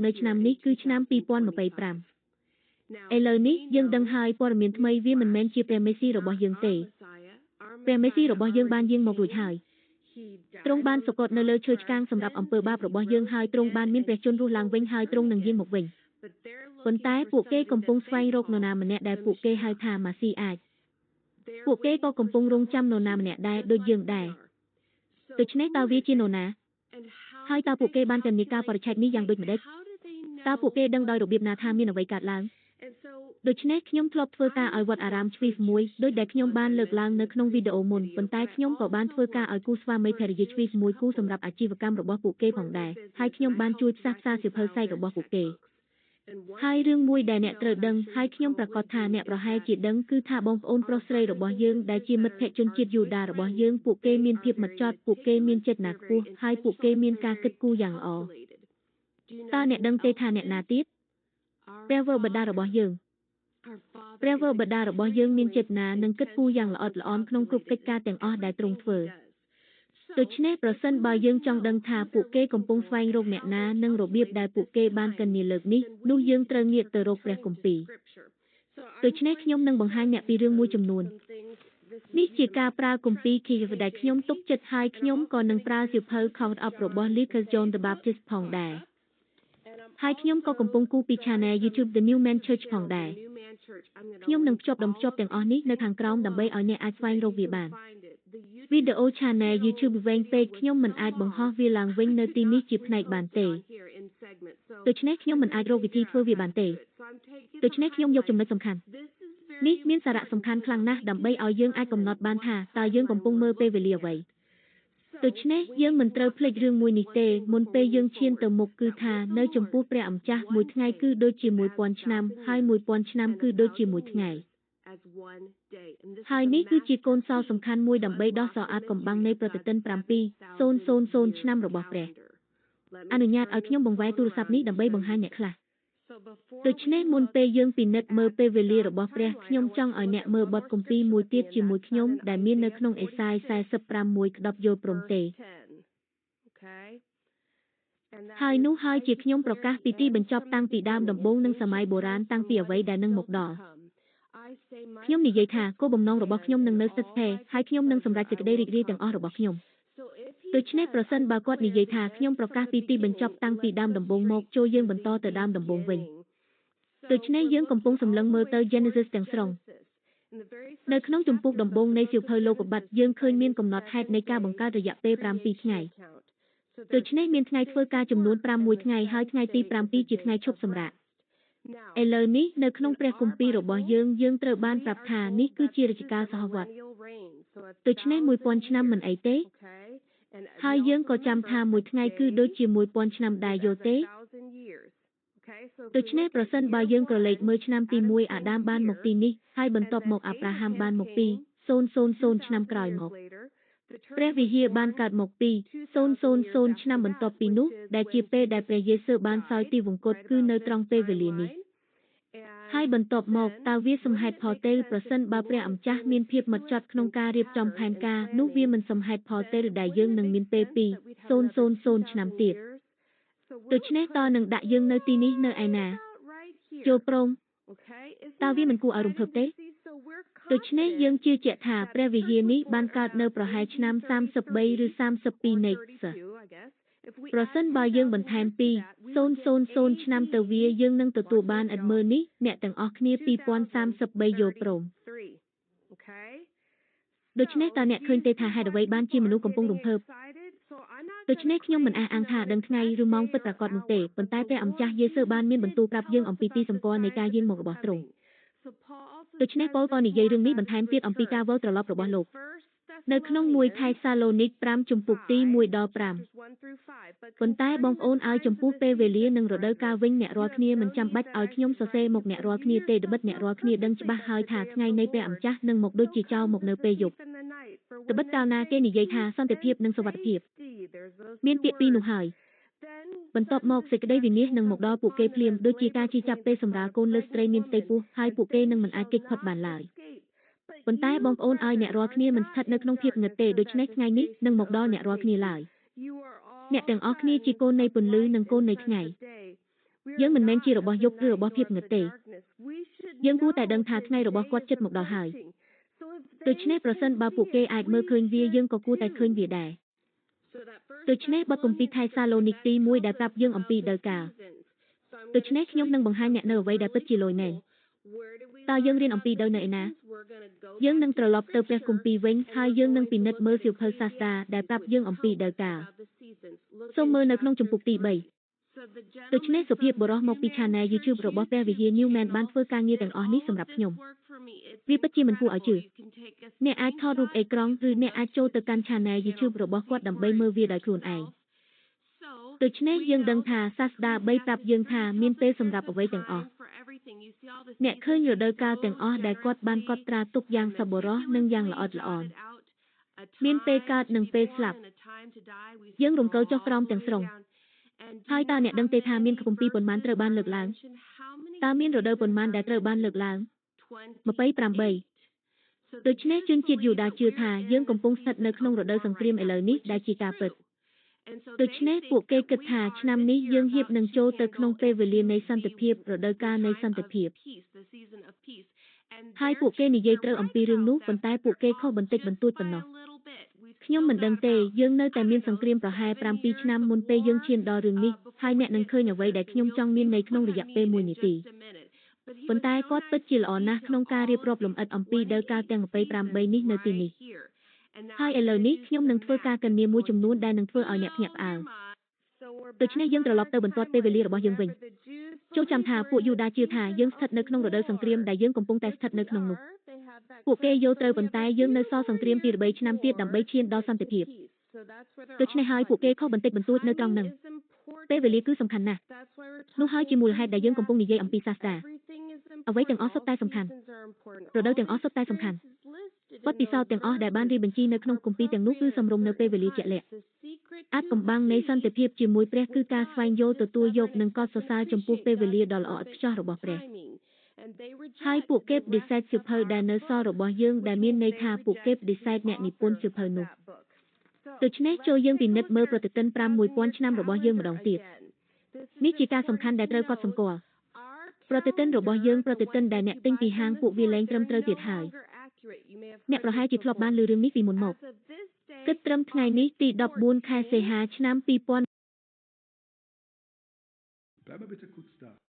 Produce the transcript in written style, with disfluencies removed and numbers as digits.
នៅឆ្នាំនេះគឺឆ្នាំ2025ឥឡូវនេះយើងដឹងហើយព័ត៌មានថ្មីវាមិនមែនជាព្រះមេស៊ីរបស់យើងទេព្រះមេស៊ីរបស់យើងបានយាងមករួចហើយទ្រង់បានសុគតនៅលើឈើឆ្កាងសម្រាប់អំពើបាបរបស់យើងហើយទ្រង់បានមានព្រះជន្មរស់ឡើងវិញហើយទ្រង់នឹងយាងមកវិញប៉ុន្តែពួកគេកំពុងស្វែងរកនរណាម្នាក់ដែលពួកគេហៅថាម៉ាស៊ីអាចពួកគេក៏កំពុងរងចាំនរណាម្នាក់ដែរដូចយើងដែរដូច្នេះតើវាជានរណាហើយតើពួកគេបានគណនាការបរិច្ឆេទនេះយ៉ាងដូចម្តេចតើពួកគេដឹងដោយរបៀបណាថាមានអ្វីកើតឡើងដូច្នេះខ្ញុំធ្លាប់ធ្វើការឲ្យវត្តអារាមឆ្វីសមួយដោយដែលខ្ញុំបានលើកឡើងនៅក្នុងវីដេអូមុនប៉ុន្តែខ្ញុំក៏បានធ្វើការឲ្យគូស្វាមីភរិយាឆ្វីសមួយគូសម្រាប់អាជីវកម្មរបស់ពួកគេផងដែរហើយខ្ញុំបានជួយផ្សះផ្សាសៀវភៅសែករបស់ពួកគេហើយរឿងមួយដែលអ្នកត្រូវដឹងហើយខ្ញុំប្រាកដថាអ្នកប្រហែលជាដឹងគឺថាបងប្អូនប្រុសស្រីរបស់យើងដែលជាមិត្តភក្តិជនជាតិយូដារបស់យើងពួកគេមានភាពម៉ត់ចត់ពួកគេមានចេតនាខ្ពស់ហើយពួកគេមានការគិតគូរយ៉ាងល្អតើអ្នកដឹងទេថាអ្នកណាទៀតព្រះវរបិតារបស់យើងព្រះវរបិតារបស់យើងមានចេតនានិងគិតគូរយ៉ាងល្អិតល្អន់ក្នុងគ្រប់កិច្ចការទាំងអស់ដែលទ្រង់ធ្វើដូច្នេះប្រសិនបើយើងចង់ដឹងថាពួកគេកំពុងស្វែងរកអ្នកណានិងរបៀបដែលពួកគេបានគណនាលើកនេះនោះយើងត្រូវងាកទៅរកព្រះគម្ពីរដូច្នេះខ្ញុំនឹងបង្ហាញអ្នកពីរឿងមួយចំនួននេះជាការប្រើគម្ពីរឃីវដែលខ្ញុំទុកចិត្តហើយខ្ញុំក៏នឹងប្រើសៀវភៅ Count Up របស់ Lucas John the Baptist ផងដែរហើយខ្ញុំក៏កំពុងគូពី Channel YouTube The New Man Church ផងដែរខ្ញុំនឹងភ្ជាប់ដុំភ្ជាប់ទាំងអស់នេះនៅខាងក្រោមដើម្បីឲ្យអ្នកអាចស្វែងរកវាបានវីដេអូ Channel YouTube វែងពេកខ្ញុំមិនអាចបង្ហោះវាឡើងវិញនៅទីនេះជាផ្នែកបានទេដូច្នេះខ្ញុំមិនអាចរកវិធីធ្វើវាបានទេដូច្នេះខ្ញុំយកចំណុចសំខាន់នេះមានសារៈសំខាន់ខ្លាំងណាស់ដើម្បីឲ្យយើងអាចកំណត់បានថាតើយើងកំពុងមើលពេលវេលាអ្វីដូច្នេះយើងមិនត្រូវភ្លេចរឿងមួយនេះទេមុនពេលយើងឈានទៅមុខគឺថានៅចំពោះព្រះអម្ចាស់មួយថ្ងៃគឺដូចជា1000ឆ្នាំហើយ1000ឆ្នាំគឺដូចជាមួយថ្ងៃហើយនេះគឺជាកូនសោសំខាន់មួយដើម្បីដោះសោអាតកំបាំងនៃប្រតិទិន7000ឆ្នាំរបស់ព្រះអនុញ្ញាតឲ្យខ្ញុំបង្វែរទូរស័ព្ទនេះដើម្បីបង្ហាញអ្នកខ្លះដូច្នេះមុនពេលយើងពិនិត្យមើលពេលវេលារបស់ព្រះខ្ញុំចង់ឲ្យអ្នកមើលបទគម្ពីរមួយទៀតជាមួយខ្ញុំដែលមាននៅក្នុងអេសាយ45:1ក្តាប់យល់ព្រមទេហើយនោះហើយជាខ្ញុំប្រកាសពីទីបញ្ចប់តាំងពីដើមដំបូងនិងសម័យបុរាណតាំងពីអ្វីដែលនឹងមកដល់ខ្ញុំនិយាយថាគោលបំណងរបស់ខ្ញុំនឹងនៅស្ថិតស្ថេរហើយខ្ញុំនឹងសម្រេចសេចក្តីរីករាយទាំងអស់របស់ខ្ញុំដូច្នេះប្រសិនបើគាត់និយាយថាខ្ញុំប្រកាសពីទីបញ្ចប់តាំងពីដើមដំបូងមកចូលយើងបន្តទៅដើមដំបូងវិញដូច្នេះយើងកំពុងសម្លឹងមើលទៅ Genesis ទាំងស្រុងនៅក្នុងជំពូកដំបូងនៃសៀវភៅលោកុប្បត្តិយើងឃើញមានកំណត់ហេតុនៃការបង្កើតរយៈពេល7ថ្ងៃដូច្នេះមានថ្ងៃធ្វើការចំនួន6ថ្ងៃហើយថ្ងៃទី7ជាថ្ងៃឈប់សម្រាកឥឡូវនេះនៅក្នុងព្រះគម្ពីររបស់យើងយើងត្រូវបានប្រាប់ថានេះគឺជារជ្ជកាលសហវត្សដូច្នេះ1000ឆ្នាំមិនអីទេហើយយើងក៏ចាំថាមួយថ្ងៃគឺដូចជា1000ឆ្នាំដែរយល់ទេដូច្នេះប្រសិនបើយើងក្រឡេកមើលឆ្នាំទី1អាដាមបានមកទីនេះហើយបន្ទាប់មកអាប់រ៉ាហាំបានមកពី000ឆ្នាំក្រោយមកព្រះវិហារបានកើតមកពី000ឆ្នាំបន្ទាប់ពីនោះដែលជាពេលដែលព្រះយេស៊ូវបានសោយទីវង្គតគឺនៅត្រង់ពេលវេលានេះហើយបន្ទាប់មកតើវាសមហេតុផលទេប្រសិនបើព្រះអម្ចាស់មានភាពម៉ត់ចត់ក្នុងការរៀបចំផែនការនោះវាមិនសមហេតុផលទេដែលយើងនឹងមានពេល2000ឆ្នាំទៀតដូច្នេះតើនឹងដាក់យើងនៅទីនេះនៅឯណាយល់ព្រមតើវាមិនគួរឲ្យរំភើបទេដូច្នេះយើងជឿជាក់ថាព្រះវិហារនេះបានកើតនៅប្រហែលឆ្នាំ33ឬ32នៃសប្រសិនបើយើងបន្ថែមពី000ឆ្នាំទៅវាយើងនឹងទទួលបានឥតមើលនេះអ្នកទាំងអស់គ្នា2033យល់ព្រមដូច្នេះតើអ្នកឃើញទេថាហេតុអ្វីបានជាមនុស្សកំពុងរំភើបដូច្នេះខ្ញុំមិនអះអាងថាដឹងថ្ងៃឬម៉ោងពិតប្រាកដនោះទេប៉ុន្តែព្រះអម្ចាស់យេស៊ូវបានមានបន្ទូលប្រាប់យើងអំពីទីសម្គាល់នៃការយាងមករបស់ទ្រង់ដូច្នេះប៉ុលក៏និយាយរឿងនេះបន្ថែមទៀតអំពីការវិលត្រឡប់របស់លោកនៅក្នុង1ថែសាឡូនីក5ជំពូកទី1ដល់5ប៉ុន្តែបងប្អូនឲ្យចំពោះពេលវេលានិងរដូវកាលវិញអ្នករាល់គ្នាមិនចាំបាច់ឲ្យខ្ញុំសរសេរមកអ្នករាល់គ្នាទេត្បិតអ្នករាល់គ្នាដឹងច្បាស់ហើយថាថ្ងៃនៃព្រះអម្ចាស់នឹងមកដូចជាចោរមកនៅពេលយប់ត្បិតកាលណាគេនិយាយថាសន្តិភាពនិងសុវត្ថិភាពមានពាក្យពីរនោះហើយបន្ទាប់មកសេចក្តីវិនាសនឹងមកដល់ពួកគេភ្លាមដូចជាការជិះចាប់ពេលសម្រាលកូនលើស្ត្រីមានផ្ទៃពោះហើយពួកគេនឹងមិនអាចគេចផុតបានឡើយប៉ុន្តែបងប្អូនឲ្យអ្នករាល់គ្នាមិនស្ថិតនៅក្នុងភាពងឹតទេដូច្នេះថ្ងៃនេះនឹងមកដល់អ្នករាល់គ្នាឡើយអ្នកទាំងអស់គ្នាជាកូននៃពន្លឺនិងកូននៃថ្ងៃ យើងមិនមែនជារបស់យប់ឬរបស់ភាពងឹតទេយើងគួរតែដឹងថាថ្ងៃរបស់គាត់ជិតមកដល់ហើយដូច្នេះប្រសិនបើពួកគេអាចមើលឃើញវាយើងក៏គួរតែឃើញវាដែរដូច្នេះបទគម្ពីរថេសាឡូនីកទី1ដែលប្រាប់យើងអំពីដូវកាលដូច្នេះខ្ញុំនឹងបង្ហាញអ្នកនៅអ្វីដែលពិតជាលយមែនតើយើងរៀនអំពីដូវនៅឯណាយើងនឹងត្រឡប់ទៅព្រះគម្ពីរវិញហើយយើងនឹងពិនិត្យមើលសៀវភៅសាស្តាដែលប្រាប់យើងអំពីដូវកាលសូមមើលនៅក្នុងជំពូកទី3ដូច្នេះសុភាពបុរសមកពី Channel YouTube របស់ព្រះវិហារ Newman បានធ្វើការងារទាំងអស់នេះសម្រាប់ខ្ញុំវាពិតជាមិនគួរឲ្យជឿអ្នកអាចថតរូបអេក្រង់ឬអ្នកអាចចូលទៅកាន់ Channel YouTube របស់គាត់ដើម្បីមើលវាដោយខ្លួនឯងដូច្នេះយើងដឹងថាសាស្តា3ប្រាប់យើងថាមានពេលសម្រាប់អ្វីទាំងអស់អ្នកឃើញរដូវកាលទាំងអស់ដែលគាត់បានកត់ត្រាទុកយ៉ាងសប្បុរសនិងយ៉ាងល្អិតល្អន់មានពេលកើតនិងពេលស្លាប់យើងរំកិលចុះក្រោមទាំងស្រុងហើយតើអ្នកដឹងទេថាមានគម្ពីរប៉ុន្មានត្រូវបានលើកឡើងតើមានរដូវប៉ុន្មានដែលត្រូវបានលើកឡើង28ដូច្នេះជនជាតិយូដាជឿថាយើងកំពុងស្ថិតនៅក្នុងរដូវសង្គ្រាមឥឡូវនេះដែលជាការពិតដូច្នេះពួកគេគិតថាឆ្នាំនេះយើងហៀបនឹងចូលទៅក្នុងពេលវេលានៃសន្តិភាពរដូវកាលនៃសន្តិភាពហើយពួកគេនិយាយត្រូវអំពីរឿងនោះប៉ុន្តែពួកគេខុសបន្តិចបន្តួចប៉ុណ្ណោះខ្ញុំមិនដឹងទេយើងនៅតែមានសង្គ្រាមប្រហែល7ឆ្នាំមុនពេលយើងឈានដល់រឿងនេះហើយអ្នកនឹងឃើញអ្វីដែលខ្ញុំចង់មាននៅក្នុងរយៈពេល1នាទីប៉ុន្តែគាត់ពិតជាល្អណាស់ក្នុងការរៀបរាប់លម្អិតអំពីដូវកាលទាំង28នេះនៅទីនេះហើយឥឡូវនេះខ្ញុំនឹងធ្វើការគណនាមួយចំនួនដែលនឹងធ្វើឲ្យអ្នកភ្ញាក់ផ្អើលដូច្នេះយើងត្រឡប់ទៅបន្ទាត់ពេលវេលារបស់យើងវិញចូលចាំថាពួកយូដាជឿថាយើងស្ថិតនៅក្នុងរដូវសង្គ្រាមដែលយើងកំពុងតែស្ថិតនៅក្នុងនោះពួកគេយល់ត្រូវប៉ុន្តែយើងនៅសល់សង្គ្រាមពី3ឆ្នាំទៀតដើម្បីឈានដល់សន្តិភាពដូច្នេះហើយពួកគេខុសបន្តិចបន្តួចនៅត្រង់ហ្នឹងពេលវេលាគឺសំខាន់ណាស់នោះហើយជាមូលហេតុដែលយើងកំពុងនិយាយអំពីសាស្តាអ្វីទាំងអស់សុទ្ធតែសំខាន់រដូវទាំងអស់សុទ្ធតែសំខាន់បទពិសោធន៍ទាំងអស់ដែលបានរៀបបញ្ជីនៅក្នុងគម្ពីរទាំងនោះគឺសម្រុំនៅពេលវេលាជាក់លាក់អាចកំបាំងនៃសន្តិភាពជាមួយព្រះគឺការស្វែងយល់ទទួលយកនិងកោតសរសើរចំពោះពេលវេលាដ៏ល្អឥតខ្ចោះរបស់ព្រះហើយពួកគេបដិសេធសៀវភៅដែលនៅសល់របស់យើងដែលមានន័យថាពួកគេបដិសេធអ្នកនិពន្ធសៀវភៅនោះដូច្នេះចូលយើងពិនិត្យមើលប្រតិទិន5000ឆ្នាំរបស់យើងម្ដងទៀតនេះជាការសំខាន់ដែលត្រូវកត់សម្គាល់ប្រតិទិនរបស់យើងប្រតិទិនដែលអ្នកទិញពីហាងពួកវាលែងត្រឹមត្រូវទៀតហើយអ្នកប្រហែលជាធ្លាប់បានឮរឿងនេះពីមុនមកគិតត្រឹមថ្ងៃនេះទី14ខែសីហាឆ្នាំ2000 Bleib mal bitte kurz da.